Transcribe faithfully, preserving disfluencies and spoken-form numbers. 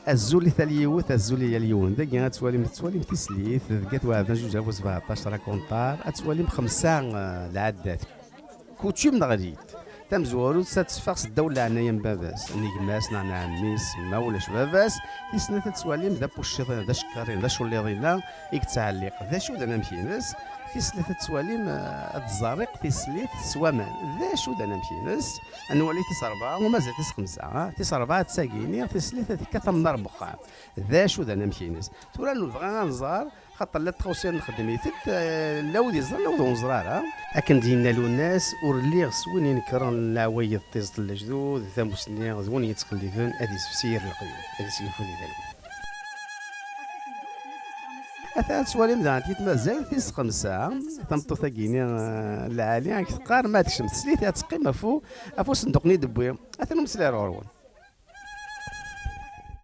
Azul i tal yiwet, azul i yal yiwen. Dagi ad twalim, tettwalim tislit, deg At Waɛban zuǧ alaf u sbeɛṭac, rakuntar, ad twalim xemsa, eh, lɛaddat. Coutume neɣ rite. Tamezwarut, ad teffeɣ s ddaw leɛnaya n baba-s, n gma-s neɣ n ɛemmi-s, ma ulac baba-s. Tis snat ad twalim d apucciḍ, d acekkaṛ, d aculliḍ-inna i yettɛelliq. D acu d anamek-ines? Tis tlata ad twalim, eh, ad tẓerriq tislit s waman. D acu d anamek-ines? Ad nwali tis ṛebɛa, u mazal tis xemsa, ah. Tis ṛebɛa ad tagini, tis tlata tekkat amnar n wexxam. D acu d anamek-ines? Tura nebɣa ad nẓer, xaṭer la txawsirin nxeddem-itent, eh, la wid yeẓran, la wid ur neẓri ara. Akken d-yenna Lwennas, ur lliɣ s win inekkren leɛwayed, tiẓeṭ n lejdud, tamusni, d win yettqelliben ad isefsi yir leqyud, ad islilfu di talwit. Ata ad twalim daɣen tit mazal tis xemsa, tameṭṭut-agi-ni, eh, lɛali, ad k-teqqar ma tekcem teslit, ad teqqim ɣef u-, ɣef usenduq-nni d-tewwi. Atan umeslay ar ɣur-wen.